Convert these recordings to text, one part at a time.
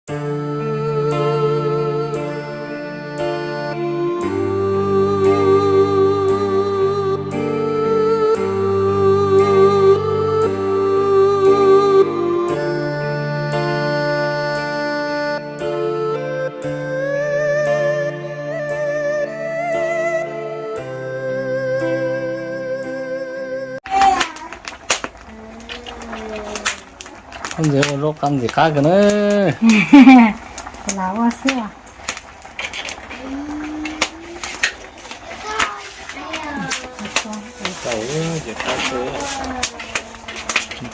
Qab ntxim ua zaub qab ntxim qab kawg na. Lam ua xwb.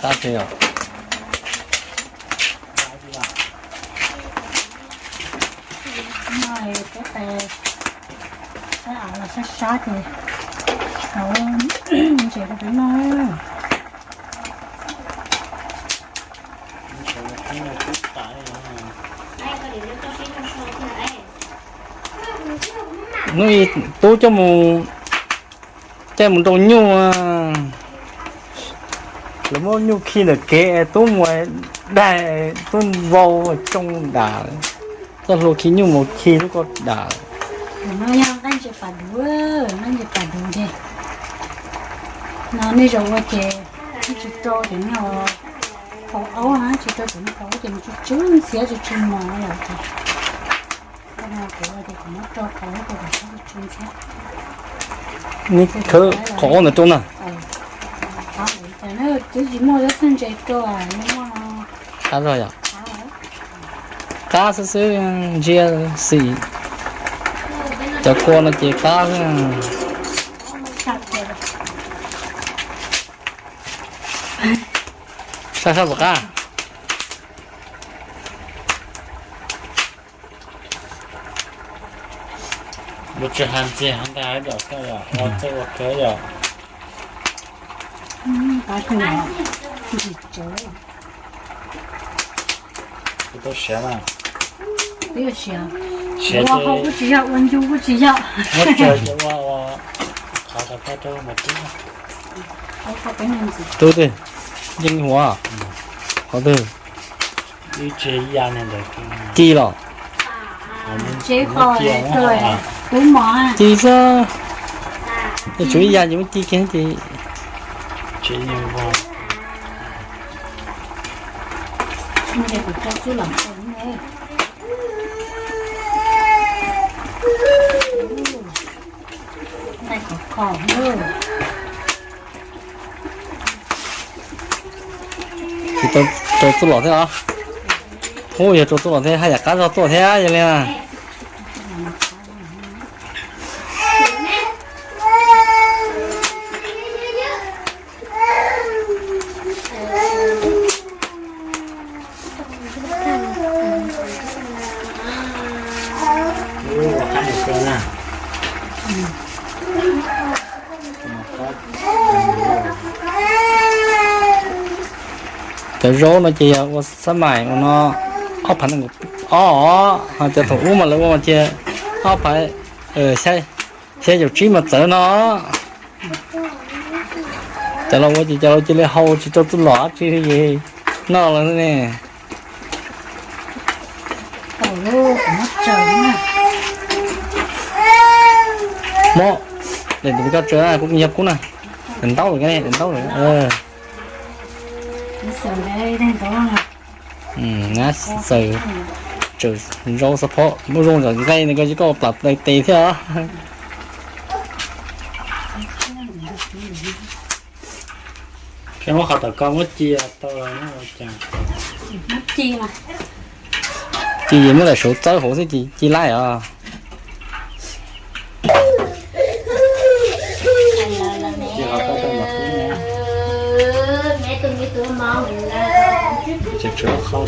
Qab xwb yom. Sab av los sab sab ces ntses rau peb noj. Hnub ib tub coj mus, caij mus nrau nyuj, lawv muab nyuj khi ntawm kev, tub mus daig, tub vau tsoo dam, txoj hlua khi nyuj mus khi lub ko dam. No yog nqaij ntses pas duv, nqaij ntses pas duv ces no nej zaum ua ces tsis rau cov me qau aub na, tsis rau cov me qau aub ces nws tsw tsw ntxhiab tsw tsw mos lawm ces kuv ua ces kuv muab rau qau aub rau kom tsw tsw ntxhiab. Neb khawb qau aub ntawd rau na. Twb tsis muaj zaub txhwj ntse rau, muaj qab zog yom. Qab xwb xwb, ntsia xim. Cov kua no ces qab xwb. Sab sab puas qab? Mus tsis has ntxiag ntag, yom, koj yom, ua txawj ua kawg yom. Kuv tau siav na. Siav ces ua hau kuj tsis yog, ua ncu kuj tsis yog. Muab tsaws ces ua, ua qhov tau koj rau mas tib. Tub twg? Yeej Huav. Qhov twg? Ci los? Ci xwb. Yog tshuav ib yam ces muab ci kiag ces. Tsis tau rau txuj lom thiab os. Ub, yog rau txuj lom thiab haj yam qab zog tuaj thiab yog li na. Cov zaub no ces yog ua xab mais ua no ob phav nees nkaum ob, ho cov thaum ub mas lawv ua mas ces ob phav xya caum tsib mas txawv no. Cov los ua ces cov los cia li hau tsis rau txuj lom dab tsi li es noj lawm ne. Mob, daim tus koj tsaws kuv yog kub na. Daim ntaub lawm, daim ntaub lawm. Xaws tsaws zaub xab phob muab zoo nqaij nws koj tsis koj plam tes thiab os. Muab qhov tom koj muab ci tau los ua cas? Ci es muab daim saud txawb hauv xwb ces ci laij os. Ces qhov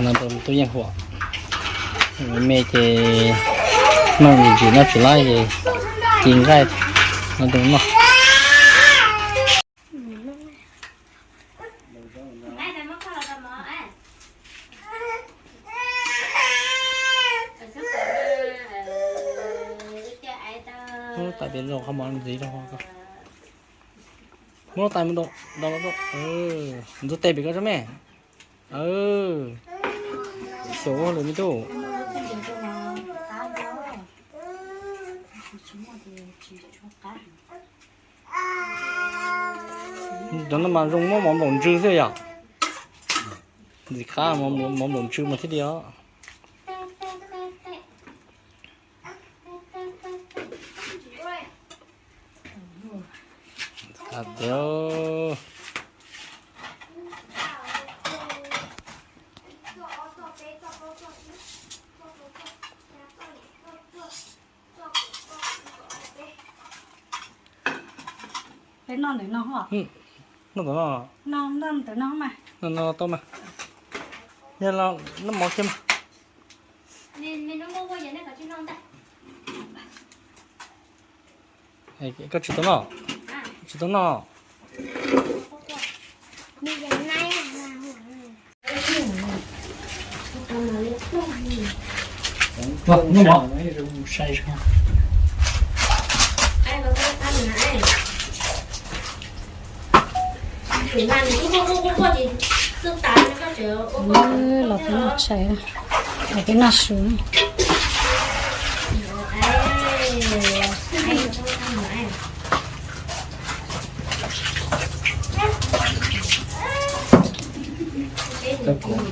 no rau tub Yeej Huam me ces noj ntsim ntsim noj tsis laib ces ci nqaij no rau noj. Muab lub tais pem rau qhov mov ntxiv rau. Muab lub tais mus rau, ntxuav tes pem ko tso me. Xyov ua lawm me tub. Cov no mas zoo muab mov nplaum ntsw xwb yom. Ntxim qab mov nplaum ntsw mas thiaj li os. Tiag. Peb noj ntawm no os. Noj tom no. Noj ntawm no mas. Noj no tau mas. Yog los noj mov kiag mas. Koj tsis tau noj? Tsis tau noj. Noj mov. Los peb noj tshais, los peb noj su.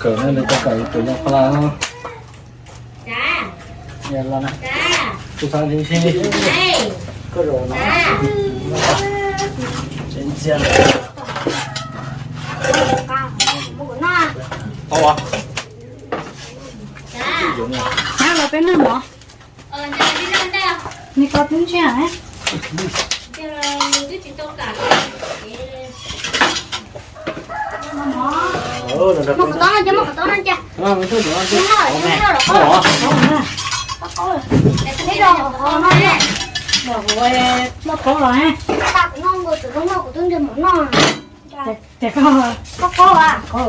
Kawm no, kawm tus nyuam qhuav los. Yog los na. Kuv xav ntseeg seb koj zaum no tseem ntxias. Tau. Los peb noj mov. Nws koj twb ntsiag. Muab qhov tob no ces, muab qhov tob no ces. Muab qhov tob los. Muab qhov tob los. Ces koj, koj, kuv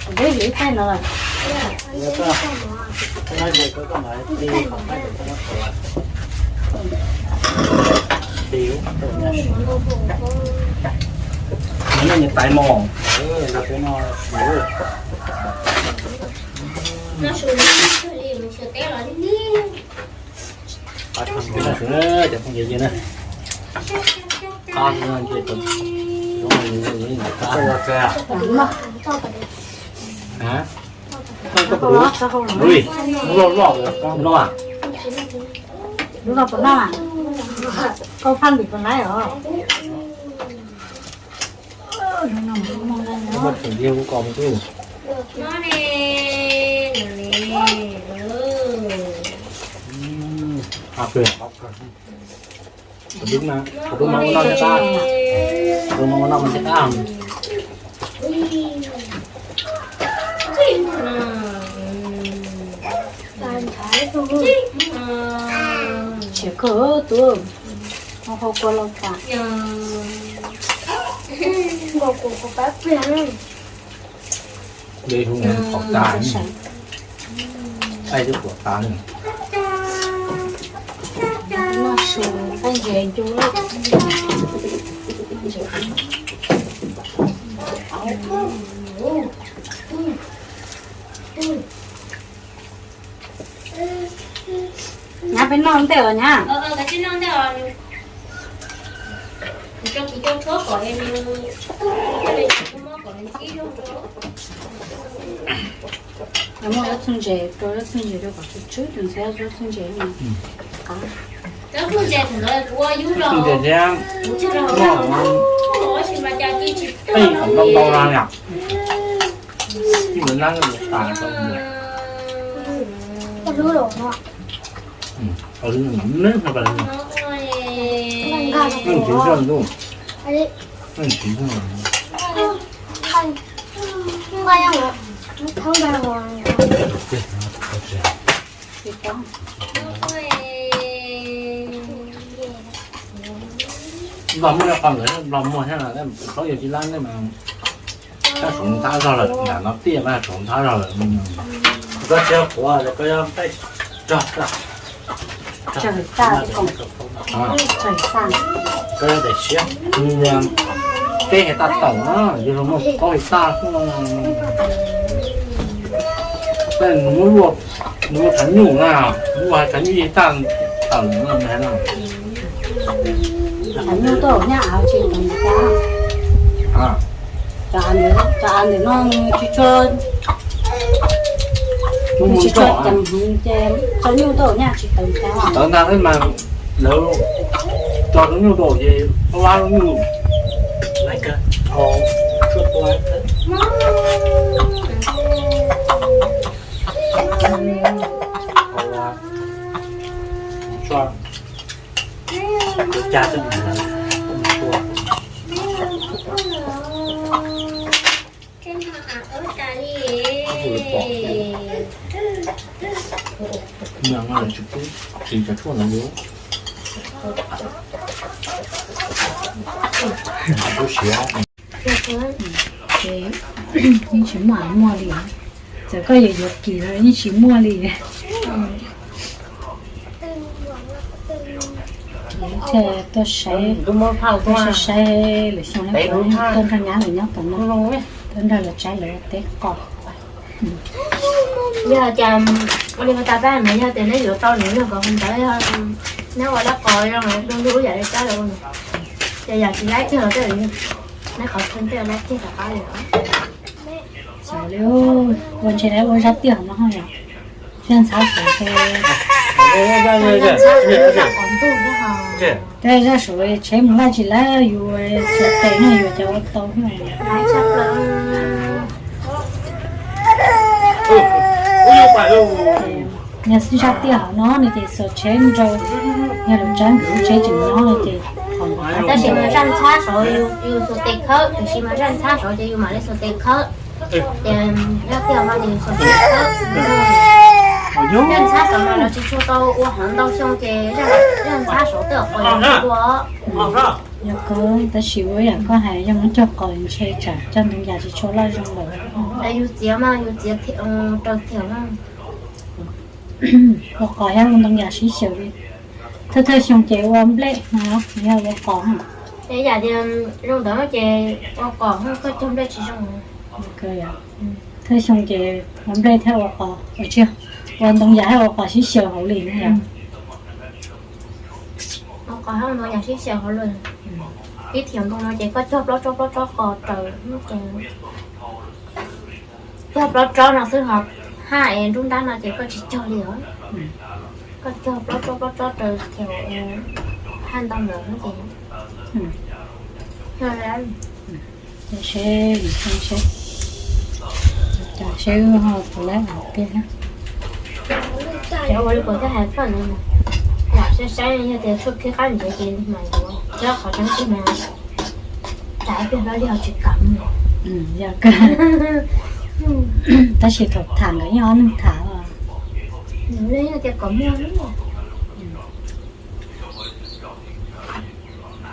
twb hliv ib thaij no lawm. Noj nws tais mos. Cov phooj ywg na, qab no ces zoo li ntawm qab. Lub no puas noj? Koj phaj ntim puas noj os? Muaj tseem yog ua kom me tub. Tus dub mas ua noj ncej qab, tus dub mas ua noj ncej qab. Tsis kawg tus, hau kua los tas. Dej hu pom tas, qaij twb pom tas li. Noj su qaij ntses ncu lawm. Nyab peb noj ntej os nyab. Muab ob txheej ntses rau, ob txheej ntses rau kom tsw tsw tus ntxhais, ob txheej ntses. Ntses thiab, ntau ntau no yom. Ib ntawd nab tas rau. Ntsis zoj ntuj, ntsis zoj. Nplog muaj qhov ntawd, Nplog muaj thiab, plaub yawg Tsis Lab nej mas, koj suav ntxhab zog lawm, nram no tiaj mas suav ntxhab zog lawm. Koj tsis quav, koj yog peb rog, rog, rog, koj yog daim siab. Peb hais tawm na, yog muaj qhov hais tawm, tej nws muab luaj, nws muaj tshav nyuj na, nws muaj tshav nyuj yeej tawm na. Tshav nyuj tuaj nyab av tsis tawm cas. Cov av ntawm no tsis tshua, tsis tshua ceev heev ces tshav nyuj tuaj nyab tsis tawm cas. Tawm ntag mas lawv tso tshav nyuj rau ces pab vab lub nyuj laiv kawg, tshuaj tua kawg. Tshuaj tua. Tsis cov tshuaj no lub siav. Yeej tsis muaj, muaj li. Txawm koj yuav yuav kis los yeej tsis muaj li. Thiaj tuaj saib, tuaj saib saib lwm xyoo tuaj nrog nyab lawv nyob tom no, tuaj nrog lawv tsaib lawv teb qos. Yog cas ua li tas pab no yog tias neb yuav tau nws yog kom hu ntawd, neb ua lab qos zoo du lub yam li tsaib lawv ua, ces yam tsis laib kiag los tej, neb qhov txheej tej laib kiag rov qab li. Xav li ua ntshe ua zaj tiaj no yom, zaj ntxhab xav, zaj saud tsheb mus laj tsis laj yus xuas tes no yuav cas ua tau. Yog zaj tiaj hauv no no ces xuas tsheb nrau, yog lawv tsaib ntawm lub tsheb tseem nyob no ces. Tab sis mas zaj ntxhab saud yus xuas tes khawb, tiam sis mas zaj ntxhab saud ces yus mam li xuas tes khawb. Ces zaj tiaj no ces yus xuas tsheb khawb. Zaj ntxhab saud mas lawv tsis tshua tau ua hauv ntau xyoo ces zaj ntxhab saud tej qos yus ua. Yog kawg, tab sis ua yam koj hais yog muab cog qos ntshe tsam cog ntoo yas tsis tshua loj zoo lawm. Yus txiav mas yus txiav raws thiam. Ua qos thiab ua ntoo yas sib xyaw li. Thawj thawj xyoo ces ua nplej no yog ua qos. Yam zoo ntawd ces ua qos, koj cog nplej tsis zoo. Thawj xyoo ces ua nplej thiab ua qos, ua ntoo yas thiab ua qos sib xyaw hauv li no yom. Ua qos thiab ua ntoo yas sib xyaw hauv li. Ib thiam ntoo no ces koj cog plaub tsob plaub tsob qos raws. Cog plaub tsob no xwb ho, haj es nruab nrab no ces koj tsis cog li os. Koj cog plaub tsob plaub tsob raws thiam haj ntau ntawd ces. Ces seb, seb, seb ho puas laib ua tiag. Cov ua li kuv twb hais koj ntawd, lam saib saib yog tias tshuaj khib qab ntsev ces mam yuav, cov qhov tseeb tiag mas tsam ib pliag hlob li ho tsis kam. Yog kawg. Tab sis thaum tham nkawd yeej ob leeg tham os.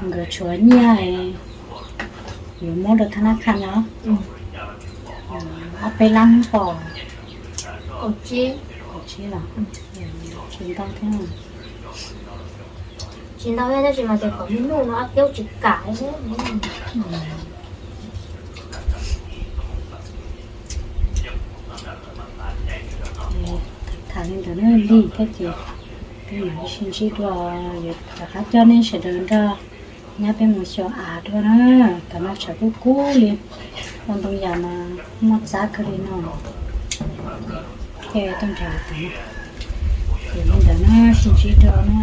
Nkawd tshuav nyiaj, yuav muab rau thab nab kha no, ob peb lab pom. Kaum tsib los? Tsis ntau thiab. Tsis ntau thiab, tab sis mas tias kom me nuj no ob kiaub tsis kam. Tham li ntawd na, lig thiab ces peb mam li sib ntsib dua, yuav rov qab coj nej sawv daws nrog nyab peb mus xyuas av dua na. Tam no tshav kub kub li, ua ntoo yas mas muaj txab kawg li no. Thiaj tuaj nrhiav av tam no. Ces li ntawd na, sib ntsib dua na.